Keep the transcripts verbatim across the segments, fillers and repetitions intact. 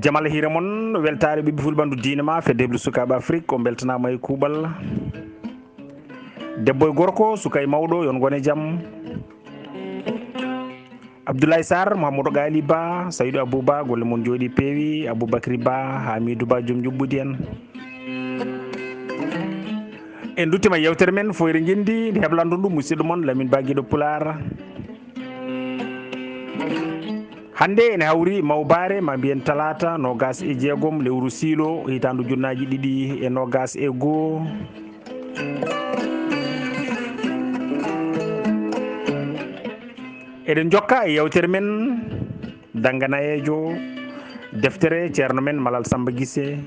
Jamal hiire mon, weltaare ɓiɓɓe fulɓandu diine ma, fedde heblu sukaaɓe Afrik, on mbeltanaama e kuuɓal. Debbo e gorko, suka e mawɗo, yon ngone jam. Abdoulaye Sarr, Mouhamadou Ghali Ba, Saydou Abou Ba, golle mon jooɗi peewi, Aboubacry Ba, Hamidou Ba, joom juɓɓudi en. En nduttima e yewtere men Foyre Ngenndi, nde heblando ndu musidɗo mon Lamine Ba Giɗo Pulaar. Hannde ene hawri mawbaare, ma mbiyen talaata noogas e jeegom lewru siilo, hitaandu junnaaji ɗiɗi e noogas e goo. Eɗen njokka e yewtere men dannganayeejo deftere ceerno men Malal Samba Gise.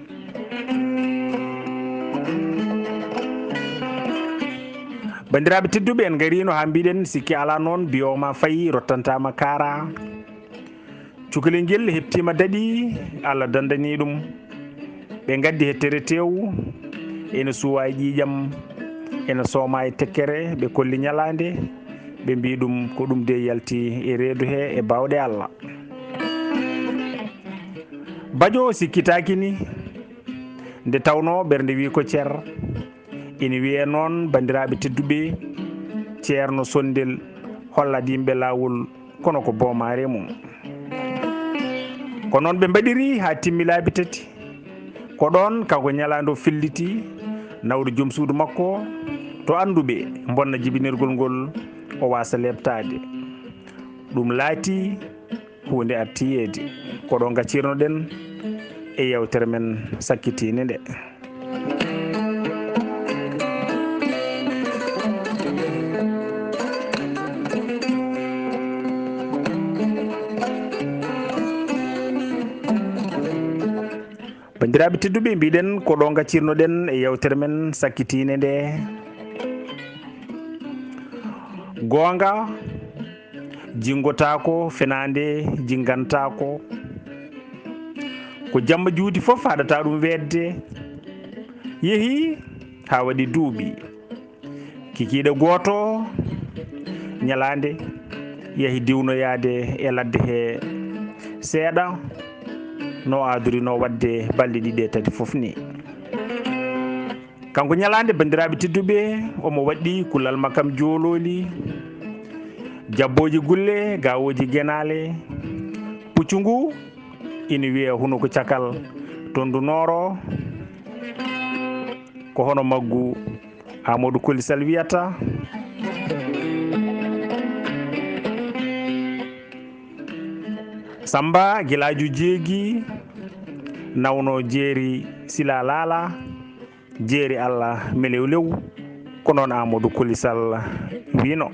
Banndiraaɓe tedduɓe, en ngariino haa mbiɗen sikki alaa noon, biyo ma fayi, rottantaama kaara. Cukalel ngel heɓtiima daɗi, Allah dandani ɗum. Ɓe ngaddi hettere teewu, ene suuwa e ƴiiƴam, ene sooma e tekkere, ɓe kolli ñalaande, ɓe mbii ɗum ko ɗum de yalti e reedu he e baawɗe Allah. Bajo sikkitaaki ni, nde tawnoo ɓernde wii ko cer, ene wiyee noon, banndiraaɓe tedduɓe, ceerno Sonndel hollat yimɓe laawol, kono ko boomaare mum. Ko noon ɓe mbaɗiri haa timmi laabi tati. Ko ɗoon kanko ñalaande o felliti, nawde joom suudu makko to annduɓe, mbonna jibinirgol ngol, o waasa leeptaade. Ɗum laati huunde artiyeede. Ko ɗo ngaccirnoɗen e yewtere men sakkitiinde nde. Banndiraaɓe tedduɓe, mbiɗen ko ɗo ngaccirnoɗen e yewtere men sakkitiinde nde. Goonga jinngotaako, fenaande jinngantaako. Ko jamma juuti fof haɗata ɗum weetde. Yehi haa waɗi duuɓi. Kikiiɗe gooto ñalaande yehi diwnoyaade e ladde he seeɗa no aadorino waɗde balɗe ɗiɗi e tati fof ni. Kanko ñalaande, banndiraaɓe tedduɓe, omo waɗɗi kullal makam joolooli, jabbooji gulle, gaawooji genaale. Puccu ngu ina wiyee hunuko cakal, tonndu nooro, ko hono maggu Amadou Koli Sall wiyata. Samba gilaaju jeegi, nawno jeeri Sila Laala, jeeri Allah melewlew, ko noon Amadou Koli Sall wino.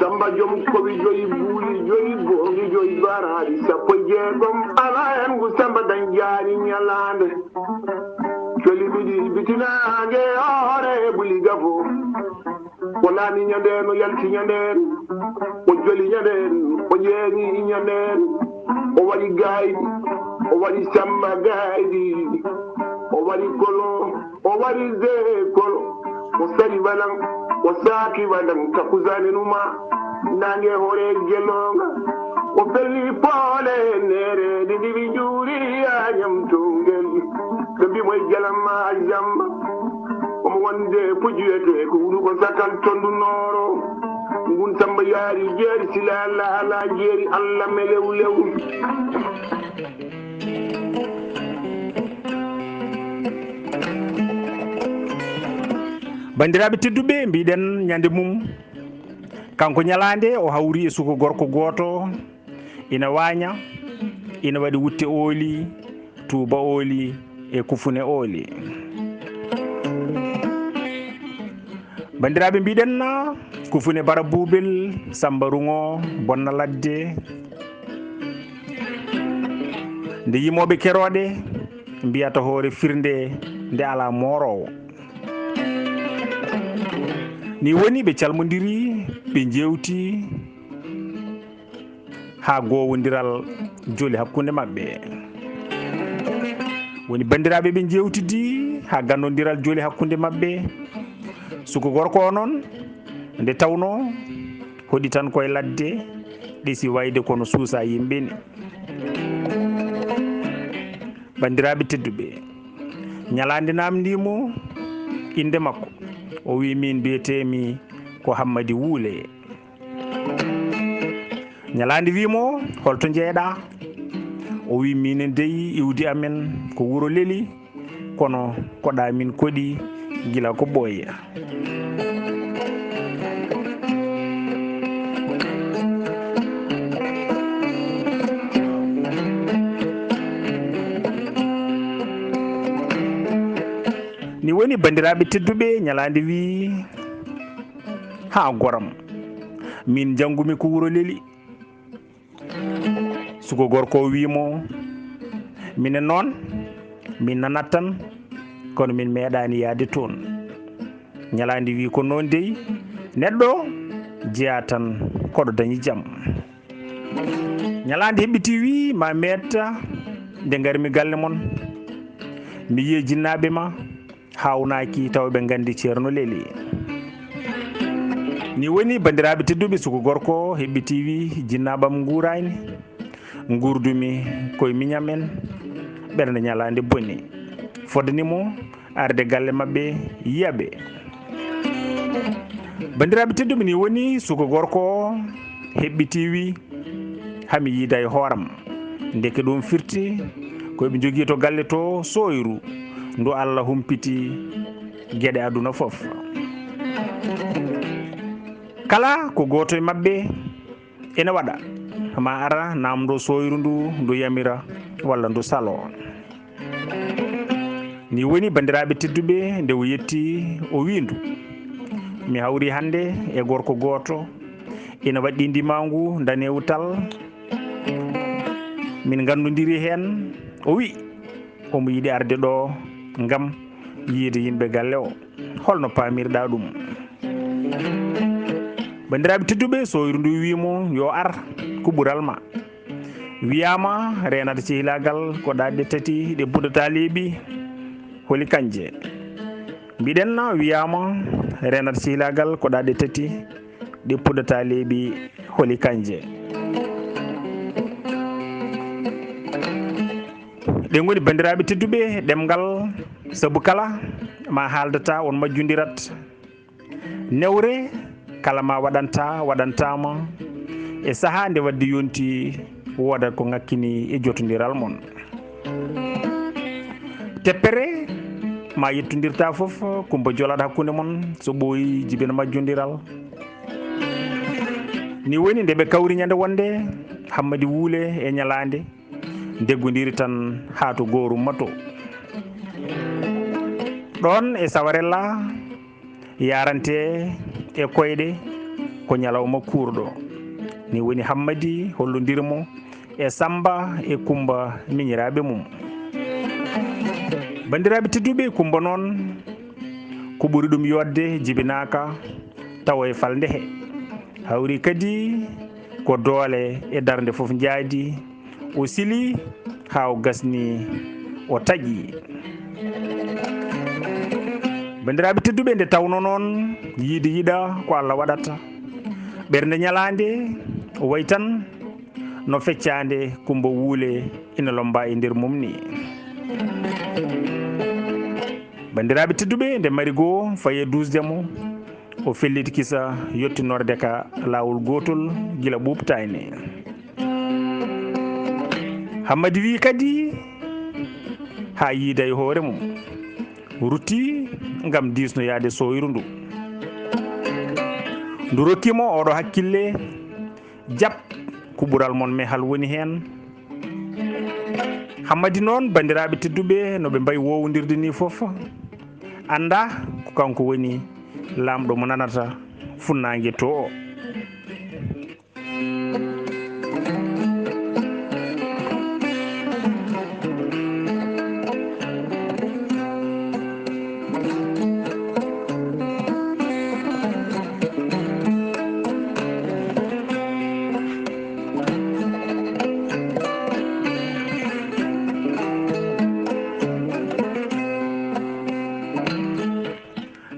Samba joom kowi joyi buuli joyi boongi joyi baraaɗi sappo e jeegom, alaa heen ngu Samba dañ jaani ñalaande. Coli ɗiɗi bitinaange hoore buli gafo. O naami ñandeen, o yalti ñandeen, o joli ñandeen, o ƴeeŋi ñandeen, o waɗi gaayɗi, o waɗi Samba gaayɗi, o waɗi kolo, o waɗi zee kolo, o sari walan, o saaki walan, takkusaane numa, naange hoore gelonga, o felli poole neere, ɗi ndiwi njuuri yaa ñam tungel, ɓe mbi mo e jalam ma jamba. Omo wonde ko jiyetee ko wuro ko sakal tonndu nooro. Ngun Samba yaari jeeri Sila Laala jeeri Allah melewlew. Banndiraaɓe tedduɓe, mbiɗen ñande mum, kanko ñalaande o hawri e suko gorko gooto, ina waaña, ina waɗi wutte ooli, tuuba ooli e kufune ooli. Banndiraaɓe, mbiɗen na kufune bara buubel, Samba Ruŋo, bonna ladde. Nde yimooɓe kerooɗe mbiyata hoore firnde nde alaa mooroowo. Ni woni ɓe calmondiri, ɓe njeewti, haa gowondiral joli hakkunde maɓɓe. Woni banndiraaɓe ɓe njeewtidi haa gannondiral joli hakkunde maɓɓe. Suko gorko o noon, nde tawnoo hoɗi tan koye ladde, ɗesi wayde kono suusa yimɓe ni. Banndiraaɓe tedduɓe, ñalaande naamndii mo innde makko. O wii, "Miin mbiyeteemi ko Hammadi Wuule." Ñalaande wii mo, "Holto njeyɗaa?" O wii, "Miin e dey iwdi amen ko wuro Leli, kono koɗaa min koɗi gila ko ɓooya." Ni woni, banndiraaɓe tedduɓe, ñalaande wii, "Haa goram, min njanngumi ko wuro Leli." Suko gorko o wii mo, "Minen noon, min nanat tan, kono min meeɗaani yahde toon." Ñalaande wii, "Ko noon dey, neɗɗo jeyaa tan koɗo dañi jam." Ñalaande heɓɓitii wii, "Ma meetta nde ngarmi galle mon, mi yiya jinnaaɓe ma, haawnaaki tawa ɓe nganndi Ceerno Leli." Ni woni, banndiraaɓe tedduɓe, suko gorko heɓɓitii wii, "Jinnaaɓam nguuraani, nguurdumi koye miñam en, ɓernde ñalaande boni." Fodani mo arde galle maɓɓe, yiya ɓe. Banndiraaɓe tedduɓe, ni woni suko gorko o heɓɓitii wii, "Hami yiida e hooram." Ndeke ɗum firti ko eɓe njogii to galle to sooyru ndu Allah humpiti geɗe aduna fof. Kala ko gooto e maɓɓe ene waɗa, ma ara naamndo sooyru ndu, ndu yamira walla ndu saloo. Ni woni, banndiraaɓe tedduɓe, nde o yetti, o wii ndu, "Mi hawri hannde e gorko gooto, ina waɗɗii ndimaangu ndaneewu tal. Min nganndondiri heen." O wii omo yiɗi arde ɗo ngam yiide yimɓe galle o. Holno paamirɗaa ɗum? Banndiraaɓe tedduɓe, sooyru ndu wii mo yo ar, ko ɓural ma. Wiyaama reenata cehilaagal ko ɗaɗi tati ɗe puɗɗata leeɓi, holi kanje? Mbiɗen wiyaama reenata cehilaagal ko ɗaɗi tati ɗe puɗɗata leeɓi, holi kanje? Ɗe ngoni, banndiraaɓe tedduɓe, ɗemngal, sabu kala ma haaldata on majjondirat. Newre kala ma waɗanta, waɗantaama e sahaa nde waɗde yonti, woodat ko ŋakkini e jotondiral mon. Teppere ma yettondirta fof, kumpa jolat hakkunde mon, so ɓooyi jibina majjondiral. Ni woni nde ɓe kawri ñande wonde, Hammadi Wuule e ñalaande ndeggondiri tan haa to goorum ma to. Ɗoon e Sawarella yarante e koyɗe ko ñalawma kuurɗo. Ni woni Hammadi hollondiri mo e Sammba e Kummba miñiraaɓe mum. Banndiraaɓe tedduɓe, Kummba noon ko ɓuri ɗum yooɗde jibinaaka tawa e falnde he. Hawri kadi ko doole e darnde fof njaadi. O sili haa o gasni, o taƴi. Banndiraaɓe tedduɓe, nde tawnoo noon yiide yiɗa ko Allah waɗata. Ɓernde ñalaande o wayi tan no feccaande Kummba Wuule ina lommba e nder mum ni. Banndiraaɓe tedduɓe, nde Marigo fayi e duusde mo, o felliti kisa yottinorde ka laawol gootol gila ɓuuɓtaani. Hammadi wii kadi haa yiida e hoore mum, rutti ngam diisnoyaade sooyru ndu. Ndu rokki mo oɗo hakkille, jab ko ɓural mon mehal woni heen. Hammadi noon, banndiraaɓe tedduɓe, no ɓe mbayi woowondirde ni fof, annda ko kanko woni laamɗo mo nanata funnaange to o.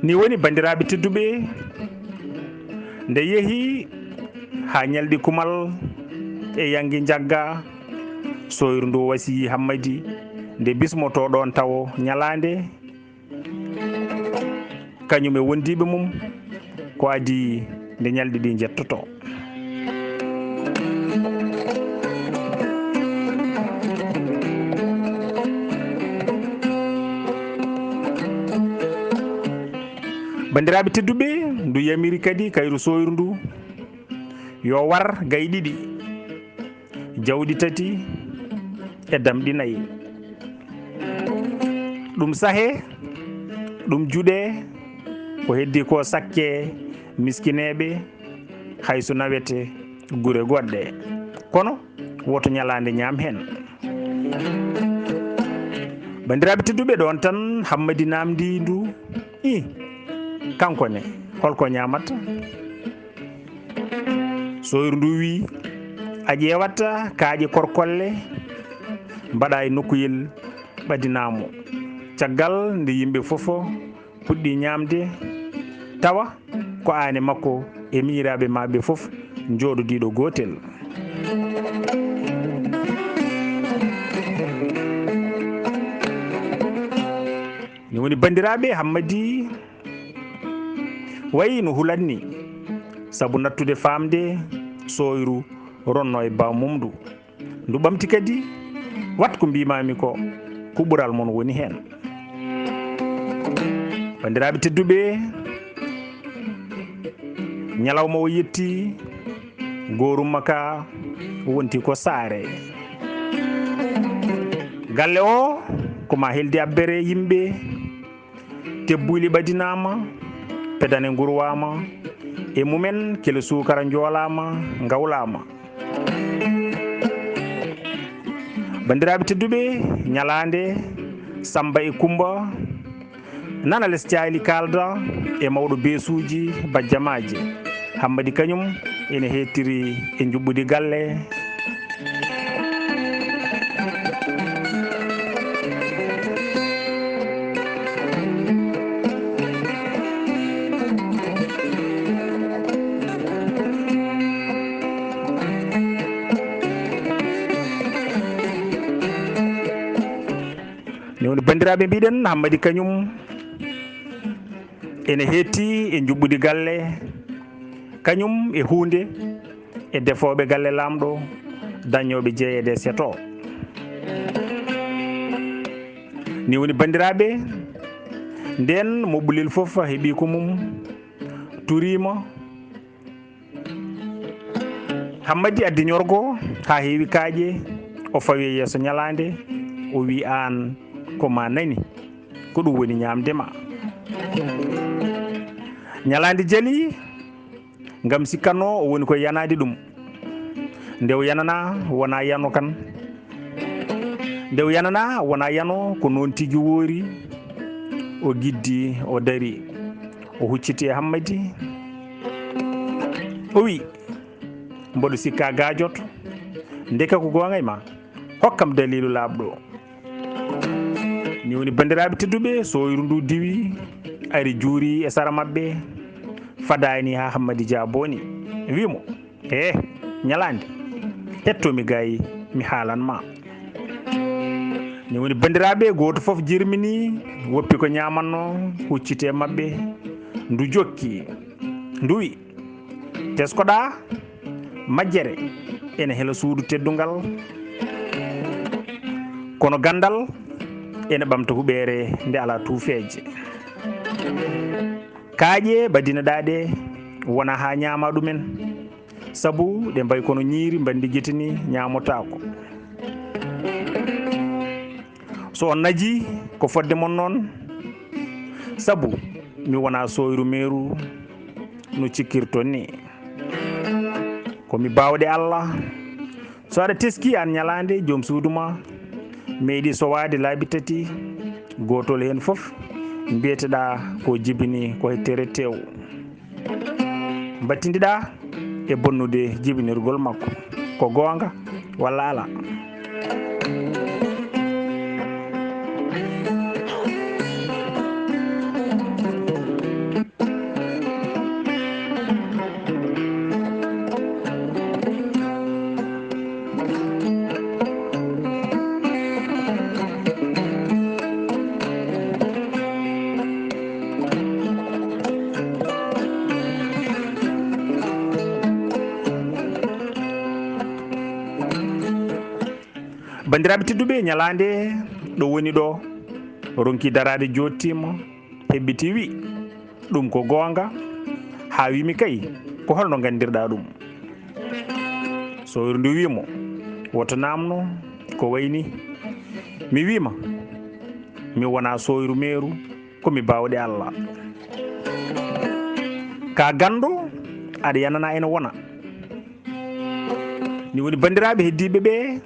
Ni woni, banndiraaɓe tedduɓe, nde yehi haa ñalɗi kumal e yanngi njagga, sooyru ndu wasiyii Hammadi, nde bismotoo ɗoon tawo ñalaande, kañum e wondiiɓe mum, ko adii nde ñalɗi ɗi njettotoo. Banndiraaɓe tedduɓe, ndu yamiri kadi kayru sooyru ndu yo war gaye ɗiɗi, jawɗi tati e damɗi nayi. Ɗum sahee, ɗum juɗee, ko heddii ko sakkee miskineeɓe, hay so nawete gure goɗɗe. Kono woto ñalaande ñaam heen. Banndiraaɓe tedduɓe, ɗoon tan Hammadi naamndii ndu, i, kanko ne, hol ko ñaamata? Sooyru ndu wii, a ƴeewat kaaƴe korkolle, mbaɗa e nokkuyel, ɓadinaa mo. Caggal nde yimɓe fof puɗɗii ñaamde, tawa ko aan e makko e miñiraaɓe ma ɓe fof njooɗodiiɗo gootel. Ni woni, banndiraaɓe, Hammadi wayi no hulatni, sabu nattude faamde sooyru ronno e baamum ndu. Ndu ɓamti kadi, wat ko mbiimaami ko, ko ɓural mon woni heen. Banndiraaɓe tedduɓe, ñalawma o yetti, goorumma ka wonti ko saare. Galle o ko ma heldi abbere yimɓe, tebbuuli ɓadinaama, pedane ngurwaama, e mumen kele suukara njoolaama, ngawlaama. Banndiraaɓe tedduɓe, ñalaande Sammba e Kummba nana les caali kaalda e mawɗo beesuuji bajjamaaji. Hammadi kañum ene heettiri e njuɓɓudi galle. Ni woni, banndiraaɓe, mbiɗen Hammadi kañum ene heetti e njuɓɓudi galle, kañum e huunde e defooɓe galle Laamɗo, dañooɓe jeyeede seto. Ni woni, banndiraaɓe, ndeen moɓɓulel fof heɓi ko mum, turiima. Hammadi addi ñorgo haa heewi kaaƴe, o fawi e yeeso ñalaande, o wi, aan ko ma nani, ko ɗum woni ñaamde ma. Ñalaande jali, ngam sikkatnoo o woni ko e yanaade ɗum. Nde o yananaa, wonaa yano kan. Nde o yananaa, wonaa yano, ko noon tigi woori. O giddi, o dari, o hucciti e Hammadi. O wi, mboɗo sikka gaajoto. Ndeke ko goonga e ma. Hokkam daliilu laaɓɗo. Ni woni, banndiraaɓe tedduɓe, sooyru ndu diwi, ari juuri e sara maɓɓe, fadaani haa Hammadi Dia booni. Wi mo, "He, ñalaande, hetto mi gay, mi haalan ma." Ni woni, banndiraaɓe, gooto fof jirmini, woppi ko ñaamanno, hucciti e maɓɓe, ndu jokki, ndu wi, "Teskoɗaa, majjere ene hela suudu teddungal, kono ganndal ene ɓamta huɓeere nde alaa tuufeeje. Kaaƴe ɓadinaɗaa ɗe wona haa ñaama ɗumen, sabu ɗe mbayi kono ñiiri mbanndi gite ni, ñaamotaako. So on najii, ko fodde mon noon, sabu mi wonaa sooyru meeru no cikkirton ni. Ko mi baawɗe Allah. So aɗa teskii aan ñalaande, joom suudu ma meeɗi sowaade laabi tati, gootol heen fof mbiyeteɗaa ko jibini ko he tere tew. Mbattindiɗaa e bonnude jibinirgol makko. Ko goonga walla alaa?" Banndiraaɓe tedduɓe, ñalaande ɗo woni ɗo ronki daraade, jooɗtiima, heɓɓiti, wi: "Ɗum ko goonga?" Haa wi mi: "Kay, ko holno nganndirɗaa ɗum?" Sooyru ndu wi mo: "Woto naamno, ko wayi ni, mi wi ma, mi wonaa sooyru meeru, ko mi baawɗe Allah." Ka ganndo, aɗa yanana ene wona. Ni woni, banndiraaɓe heddiiɓe ɓe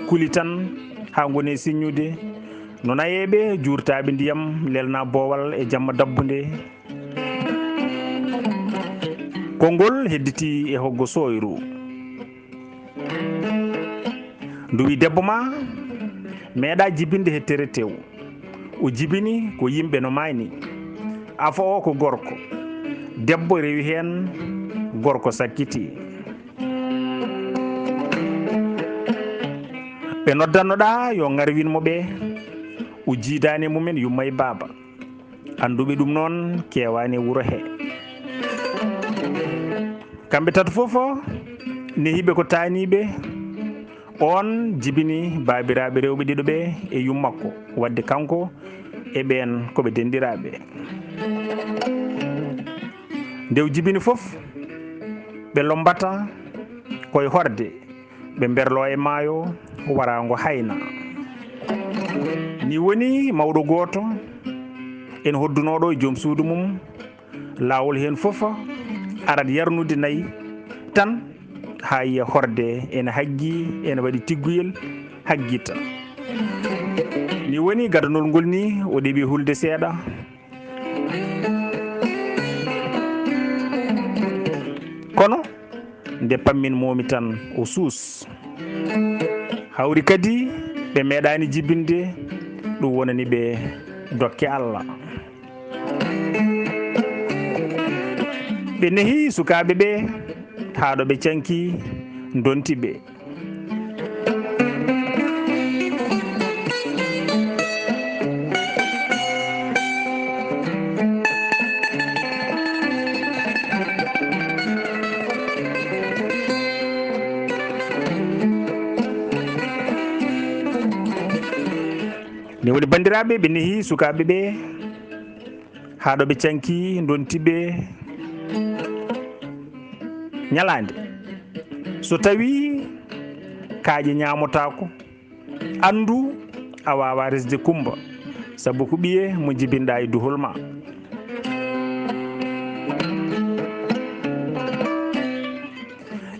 kuli tan haa ngoni e siññude, no nayeeɓe juurtaaɓe ndiyam lelna boowal e jamma dabbunde. Konngol hedditi e hoggo sooyru. Ndu wi: "Debbo ma meeɗa jibinde he tere tew. O jibini ko yimɓe no maayni. Afo o ko gorko. Debbo rewi heen, gorko sakkiti. Ɓe noddannoɗaa yo ngarwin mo ɓe, o jiidaani e mumen yumma e baaba. Annduɓe ɗum noon keewaani e wuro he." Kamɓe tato fof nehiiɓe ko taaniiɓe. Oon jibini baabiraaɓe rewɓe ɗiɗo ɓe e yummakko, waɗde kanko e ɓeen ko ɓe denɗiraaɓe. Nde o jibini fof, ɓe lombata koye horde, ɓe mberloo e maayo waraango hayna. Ni woni mawɗo gooto ene hoddunooɗo e joom suudu mum, laawol heen fof arat yarnude nayi tan, haa yiya horde ene haggi, ene waɗi tigguyel, haggita. Ni woni gadanol ngol ni, o ɗeɓi hulde seeɗa. Kono nde pammin moomi tan, o suus. Hawri kadi ɓe meeɗaani jibinde, ɗum wonani ɓe dokke Allah. Ɓe nehi sukaaɓe ɓe haa ɗo ɓe canki, ndonti ɓe. Ni woni, banndiraaɓe, ɓe nehi sukaaɓe ɓe haa ɗo ɓe canki, ndonti ɓe. Ñalaande, so tawii kaaƴe ñaamotaako, anndu a waawaa resde Kummba, sabu ko ɓiye mo njibinɗaa e duhol ma.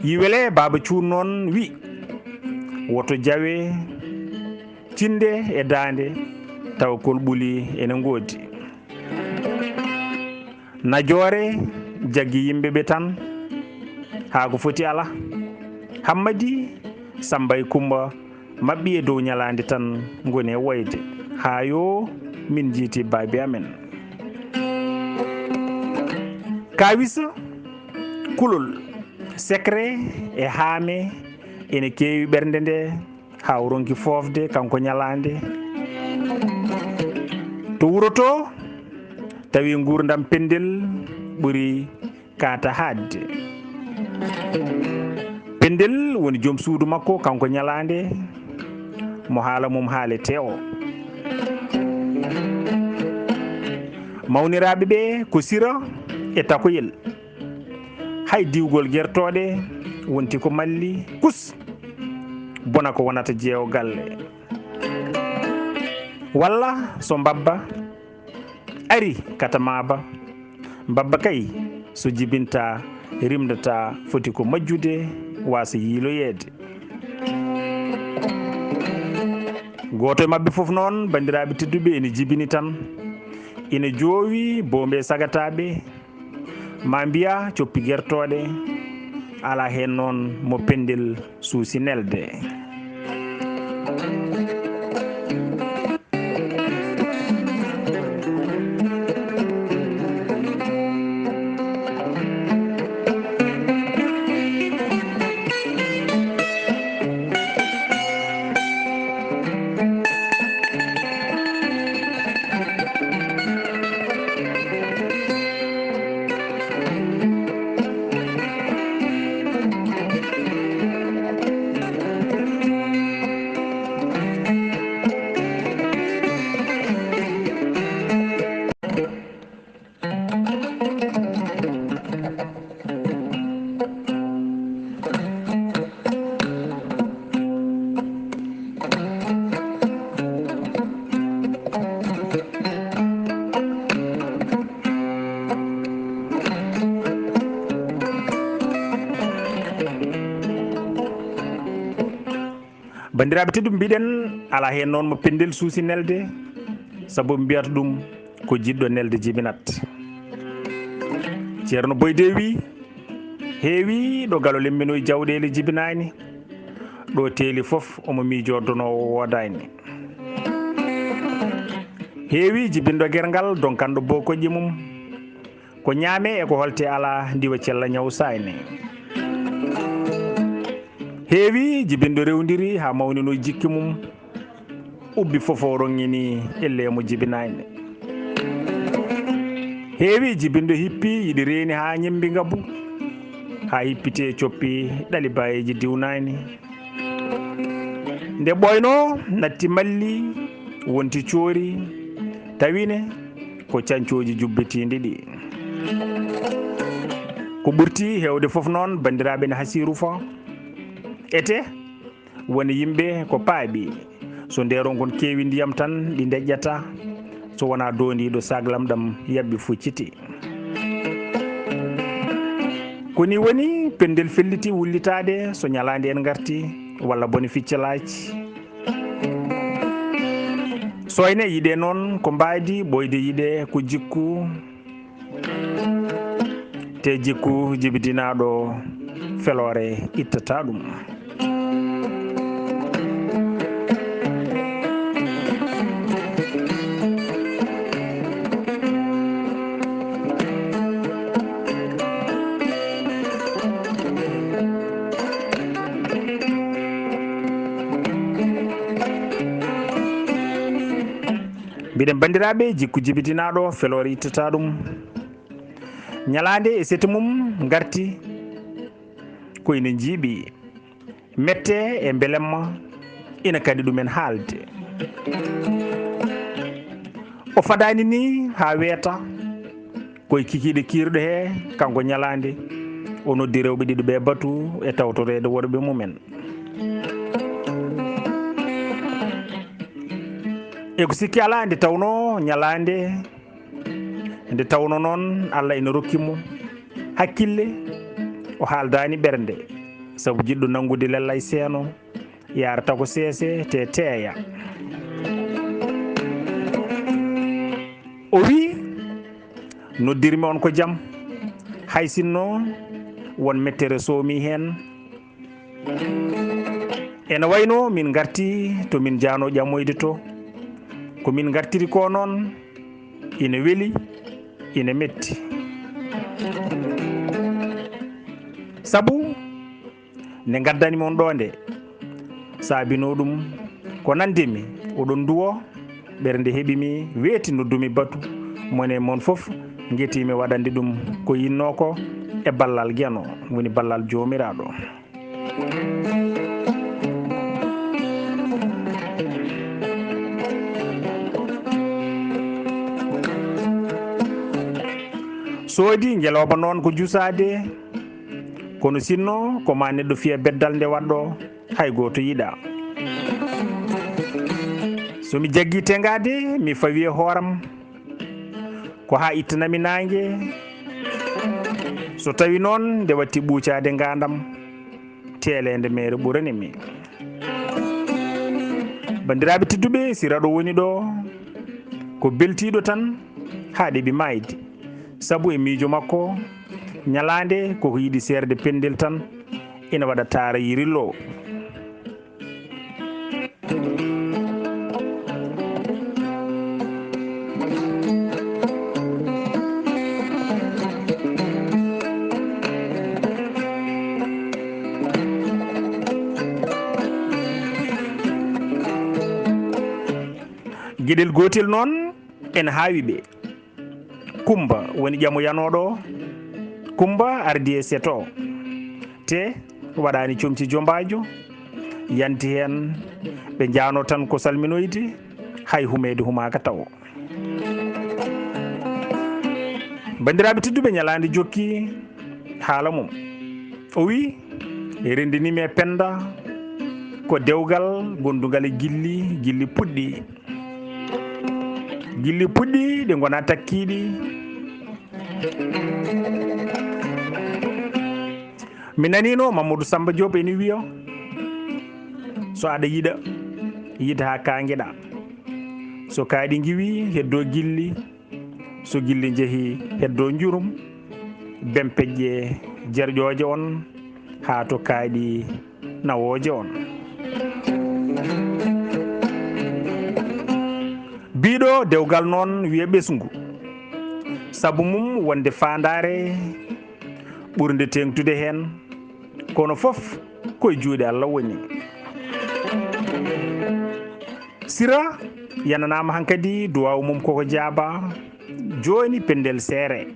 Yiwele Baaba Cuun noon wi: "Woto jawe cinde e daande, tawa kolɓuli ene ngoodi." Najoore jaggi yimɓe ɓe tan haa ko foti alaa. Hammadi, Sammba e Kummba maɓɓi e dow ñalaande tan, ngoni e woyde haa yo min njiiti baabi amen. Kaawisa, kulol, secret e haame ene keewi ɓernde nde, haa o ronki foofde kanko ñalaande. To wuro to, tawi nguurndam Penndel ɓuri kaata haaɗde. Penndel woni joom suudu makko kanko ñalaande, mo haala mum haaletee o. Mawniraaɓe ɓe ko Sira e Takoyel. Hay diwgol gertooɗe wonti ko malli kus, bona ko wonata jeewo galle. Walla so mbabba ari kata maaba, mbabba kay so jibinta rimdata, foti ko majjude, waasa yiiloyeede. Gooto e maɓɓe fof noon, banndiraaɓe tedduɓe, ene jibini tan, ene joowi boombe sagataaɓe, ma mbiya coppi gertooɗe, alaa heen noon mo Penndel suusi nelde. Banndiraaɓe tedduɓe, mbiɗen alaa heen noon mo penndel suusi nelde, sabu ɓe mbiyata ɗum ko jiɗɗo nelde jibinat. Ceerno Boyde wii, heewi ɗo galo lemminoyi jawɗeele jibinaani, ɗo teeli fof omo miijoo donoowo woodaani. Heewi jibinɗo gerngal donkanɗo boo koƴƴe mum, ko ñaame e ko holte alaa ndiwa cella ñaw saayne. Heewi jibinɗo rewndiri haa mawninoyi jikke mum, ubbi fof o roŋŋini e leemo jibinaani. Heewi jibinɗo hippi yiɗi reeni haa ñemmbi ngabu, haa hippitee coppi ɗali baayeeji diwnaani. Nde ɓooynoo natti malli, wonti coori, tawine ko cancooji jubbitiindi ɗi. Ko ɓurti heewde fof noon, banndiraaɓe, ne hasii rufo. Ete, woni yimɓe ko paaɓi. So ndeeron kon keewi ndiyam tan ɗi ndeƴƴata, so wonaa doondiiɗo saglam ɗam yaɓɓi fucciti. Ko ni woni penndel felliti wullitaade so ñalaande en ngarti, walla bone ficcalaaji. Sooyne yiɗee noon ko mbaadi, ɓooyde yiɗee ko jikku. Te jikku jibidinaaɗo feloore ittata ɗum. Mbiɗen banndiraaɓe, jikku jibidinaaɗo feloore ittata ɗum. Ñalaande e sete mum ngarti ko ina njiiɓi. Mette e mbelemma ina kadi ɗumen haalde. O fadaani ni haa weeta, ko e kikiiɗe kiirɗo he kanko ñalaande, o noddi rewɓe ɗiɗo ɓe batu e tawtoreede worɓe mumen. E ko sikki alaa, nde tawnoo ñalaande, nde tawnoo noon Allah ina rokki mo hakkille, o haaldaani ɓernde, sabu jiɗɗo nanngude lellay seeno, yaarata ko seese te teeya. O wii, noddirmi on ko jam, hay sinno won mettere soomi heen. Ena wayno min ngarti to min jaano ƴammoyde to. Ko min ngartiri ko noon ina weli, ina metti. Sabu nde ngaddani mon ɗo nde, saabino ɗum ko nandimi, oɗon nduwo, ɓernde heɓimi, weeti noddumi batu, mone mon fof ngetiimi waɗande ɗum ko yinnoo ko e ballal Geno, woni ballal Joomiraaɗo. Soodi ngelooba noon ko jusaade, kono sinno ko ma neɗɗo fiya beddal nde waɗɗo, hay gooto yiɗaa. So mi jaggii teŋgaade, mi fawi e hooram, ko haa ittanami naange. So tawi noon nde watti ɓuucaade ngaandam, teeleende meere ɓurani mi. Banndiraaɓe tedduɓe, sira ɗo woni ɗo, ko beltiiɗo tan haa ɗeɓi maayde. Sabu e miijo makko, ñalaande koko yiɗi seerde penndel tan, ina waɗa taara yirillo. Geɗel gootel noon ene haawi ɓe. Kummba woni ƴamo yanooɗo o. Kummba ardi e seto o. Te waɗaani comci jombaajo, yanti heen, ɓe njaano tan ko salminoyde, hay humeede humaaka tawo. Banndiraaɓe tedduɓe, ñalaande jokki haala mum. O wi, renndinimi e Pennda ko dewgal gondungal e gilli, gilli puɗɗi. Gilli puɗɗi ɗi ngona takkiiɗi. Mi naniino Mamadou Samba Diop ene wiya, So aɗa yiɗa, yid haa kaangiɗa. So kaaɗi ngiwii, heddoo gilli. So gilli njehii, heddoo njurum. Bempeƴƴe jerƴooje on, haa to kaaɗi nawooje on. Biiɗo dewgal noon wiya ɓesngu. Sabu mum wonde faandaare ɓurnde teeŋtude heen, kono fof ko e juuɗe Allah woni. Sira yananaama hankadi, duwaawu mum koko jaaba. Jooni penndel seere.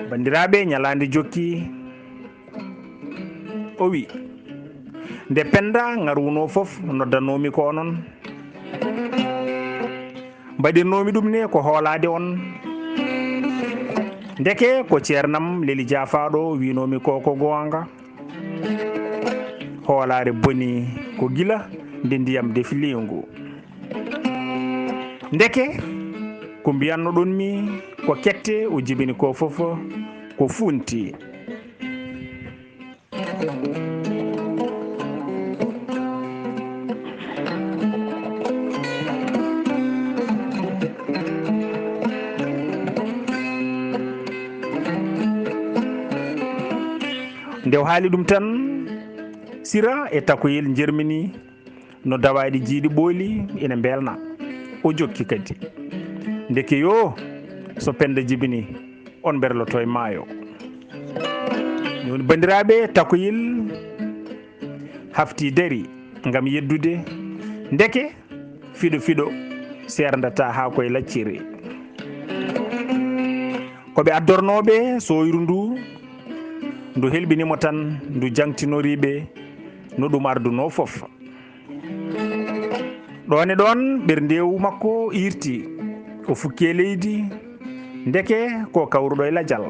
Banndiraaɓe, ñalaande jokki, o wi, nde Pennda ŋarwunoo fof, noddanoomi ko onon. Mbaɗirnoomi ɗum ne ko hoolaade on. Ndeke ko ceernam Leli Jaafaaɗo wiinoomi ko ko goonga. Hoolaare boni ko gila nde ndiyam defi liingu. Ndeke ko mbiyannoɗon mi ko kette o jibini ko fof ko funti. Nde o haali ɗum tan, Sira e Takoyel njermini no dawaaɗi jiiɗi ɓooli ina mbelna. O jokki kadi. Ndeke yoo, so Pennda jibini, on mberloto e maayo. Ni woni, banndiraaɓe, Takoyel hafti dari ngam yeddude. Ndeke fiɗo fiɗo seerndata haa koye lacciri. Ko ɓe addornooɓe sooyru ndu, ndu helɓini mo tan, ndu jaŋtinorii ɓe no ɗum ardunoo fof. Ɗoon e ɗoon, ɓerndeewu makko iirti, o fukki e leydi, ndeke ko kawruɗo e lajal.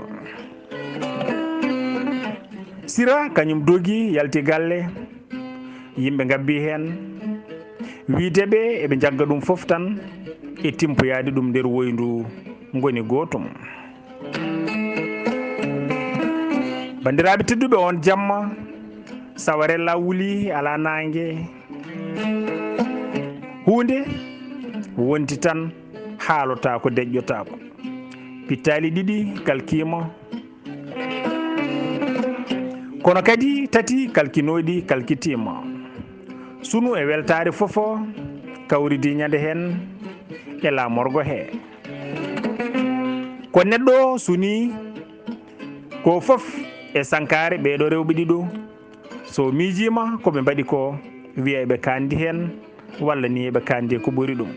Sira kañum dogi, yalti galle, yimɓe ngabbi heen, wiide ɓe eɓe njagga ɗum fof tan e timpoyaade ɗum nder woyndu ngoni gootum. Banndiraaɓe tedduɓe, on jamma, sawarella wuli, alaa naange. Huunde wonti tan, haalotaako, deƴƴotaako. Pittaali ɗiɗi kalkiima, kono kadi tati kalkinooɗi kalkitiima. Sunu e weltaare fof kawridi ñande heen e laamorgo hee. Ko neɗɗo sunii ko fof e sankaare ɓeeɗo rewɓe ɗiɗo, so miijiima ko ɓe mbaɗi ko, wiya eɓe kaandi heen, walla ni eɓe kaandi e ko ɓuri ɗum.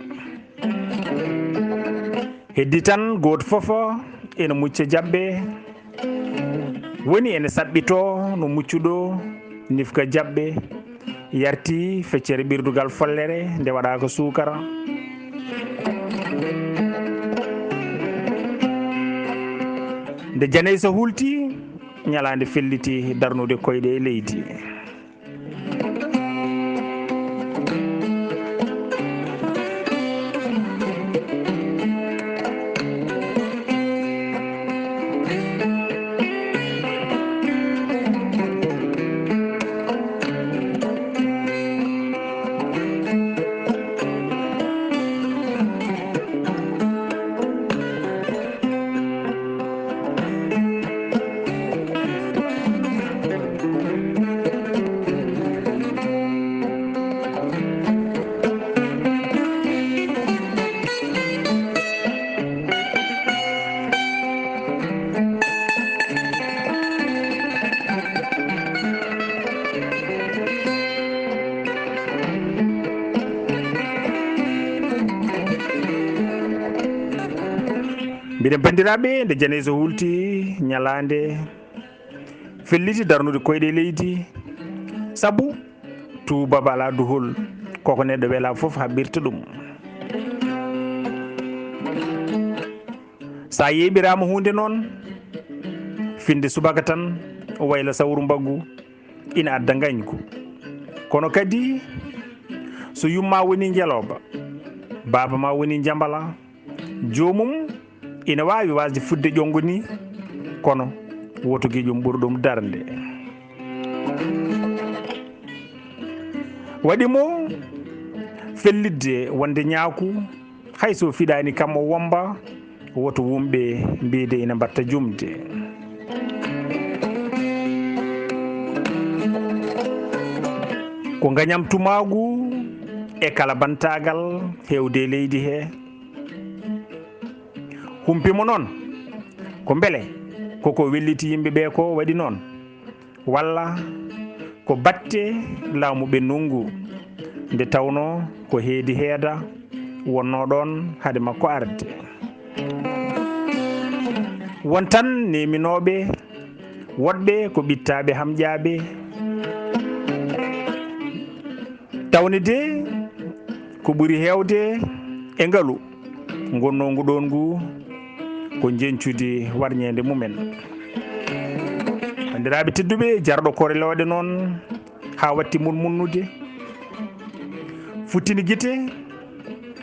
Heddi tan gooto fof ene mucca jaɓɓe, woni ene saɓɓitoo no muccuɗo nifka jaɓɓe, yarti feccere ɓirdugal follere nde waɗaaka suukara. Nde Janeysa hulti, ñalaande felliti darnude koyɗe e leydi. Mbiɗen, banndiraaɓe, nde Janeysa hulti, ñalaande felliti darnude koyɗe leydi, sabu tuubaba alaa duhol, koko neɗɗo wela fof haɓɓirta ɗum. So a yeeɓiraama huunde noon, finde subaka tan, wayla sawru mbaggu, ina adda ngañgu. Kono kadi, so yumma woni ngelooba, baaba ma woni njambala, joomum ina waawi waasde fuɗde ƴonngo ni, kono woto giƴum ɓur ɗum darnde. Waɗi mo fellitde wonde ñaaku, hay so fiɗaani kam o wommba, woto wumɓe mbiide ina mbaɗta jumde. Ko ngañamtumaagu e kala bantaagal heewde e leydi he. Humpi mo noon, ko mbele ko ko welliti yimɓe ɓe ko waɗi noon, walla ko batte laamu ɓennugu ngu, nde tawnoo ko heedi heeda wonnoo ɗoon hade makko arde. Won tan neeminooɓe, woɗɓe ko ɓittaaɓe hamƴaaɓe, tawde ko ɓuri heewde e ngalu ngonnoongu ɗoon ngu ko njeñcude warñeende mumen. Banndiraaɓe tedduɓe, jarɗo korelooɗe noon haa watti mun munnude, futtini gite,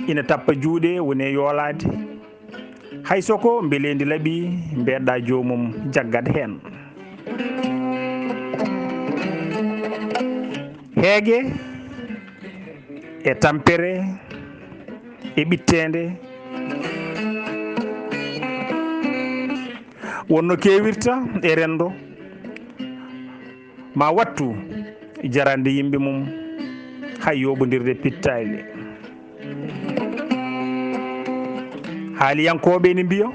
ina tappa juuɗe, woni e yoolaade. Hay so ko mbeleendi laɓi, mbeeɗa joomum jaggat heen. Heege e tampere e ɓitteende, wonno keewirta e renndo, ma wattu jarande yimɓe mum, hay yooɓondirde pittaali. Haaliyankooɓe ene mbiya,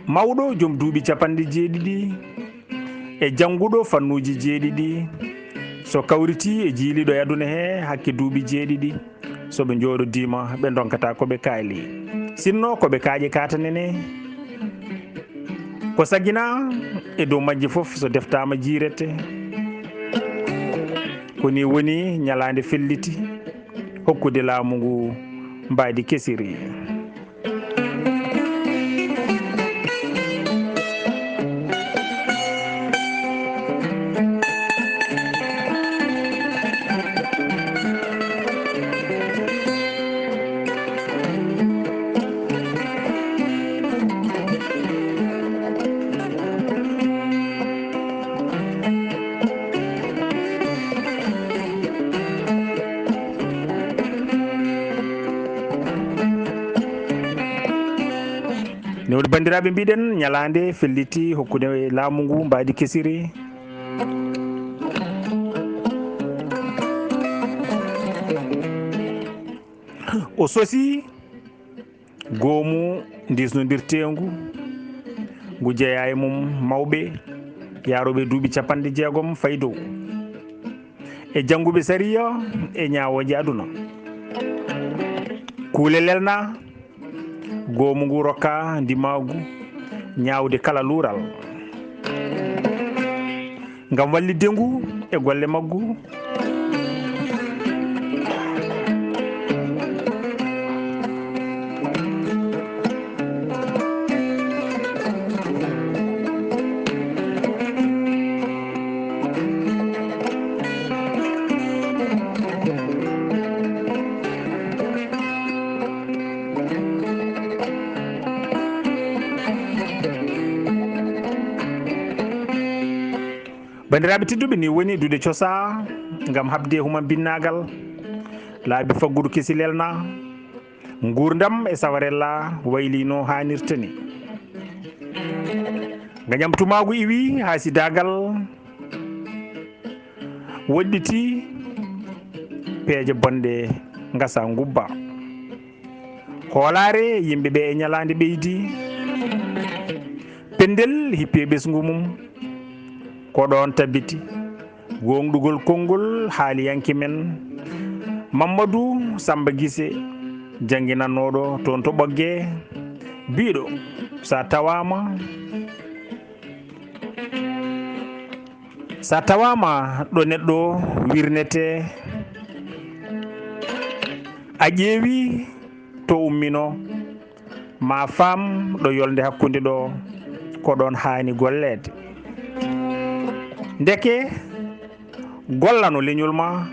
mawɗo joom duuɓi capanɗe jeeɗiɗi e jannguɗo fannuuji jeeɗiɗi, so kawritii e jiiliiɗo e aduna he hakke duuɓi jeeɗiɗi, so ɓe njooɗodiima, ɓe ndonkataa ko ɓe kaali. Sinno ko ɓe kaaƴe katanene, ko saginaa e dow majje fof so deftaama jiirete. Ko nii woni ñalaande felliti hokkude laamu ngu mbaadi kesiri. Newde banndiraaɓe, mbiɗen ñalaande felliti hokkude laamu ngu mbaadi kesiri. O sosi goomu ndisnondirteengu ngu jeyaa e mum mawɓe yaarooɓe duuɓi capanɗe jeegom fayi dow, e jannguɓe sariya e ñaawooje aduna. Kuule lelnaa, goomu ngu rokkaa ndimaagu ñaawde kala luural, ngam wallitde ngu e golle maggu. Banndiraaɓe tedduɓe, ni woni duɗe cosaa ngam haɓde human binnaagal, laabi faggudu kesi lelnaa, nguurndam e sawarella waylii no haanirta ni. Ngañamtumaagu iwi haasidaagal woɗɗiti, peeje bonɗe ngasa ngubba. Hoolaare yimɓe ɓe e ñalaande ɓeydi. Penndel hippi e ɓesngu mum. Ko ɗoon tabiti gooŋɗugol konngol haaliyanke men Mammadu Sammba Gise, jannginannooɗo toon to Ɓoggee, biyɗo, so a tawaama, so a tawaama ɗo neɗɗo wirnetee, a ƴeewi to umminoo, ma faam ɗo yolnde hakkunde ɗo, ko ɗoon haani golleede. Ndeke, gollano leñol ma,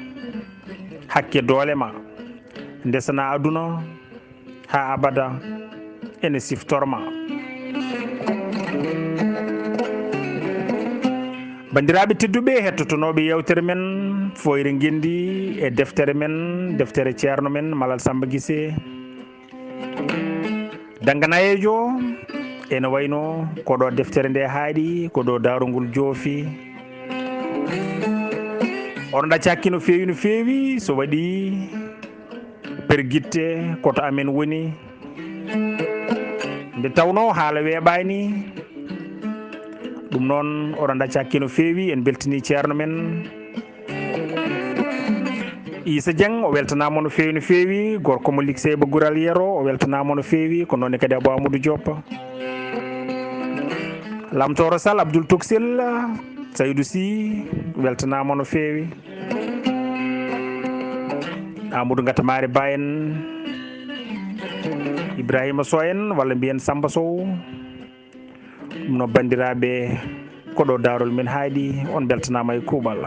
hakke doole ma, ndesana aduna, haa abada ene siftor ma. Banndiraaɓe tedduɓe, hettotonooɓe yeewtere men Fooyre Ngenndi e deftere men, deftere ceerno men Malal Samba Gise. Dannga nayeejo, ene wayno ko ɗo deftere nde haaɗi, ko ɗo daarol ngol joofi. Oɗon ɗacca hakke no feewi, no feewi, so waɗi pergitte ko to amen woni. Nde tawnoo haala weeɓaani, ɗum noon oɗon ɗacca hakke no feewi, en mbeltanii ceerno men. Issa Dieng, o weltanaama no feewi, no feewi. Gorko mo Likseyba Gural Yero, o weltanaama no feewi. Ko noon ne kadi Abou Amadou Diop. Lamtooro Sall, Abdoul Toksel, Saydou Sy, weltanaama no feewi. Amadou Ngata Maari Ba en, Ibrahima Sow en, walla mbiyen Samba Sow. Ɗum no banndiraaɓe, ko ɗo daarol men haaɗi, on mbeltanaama e kuuɓal.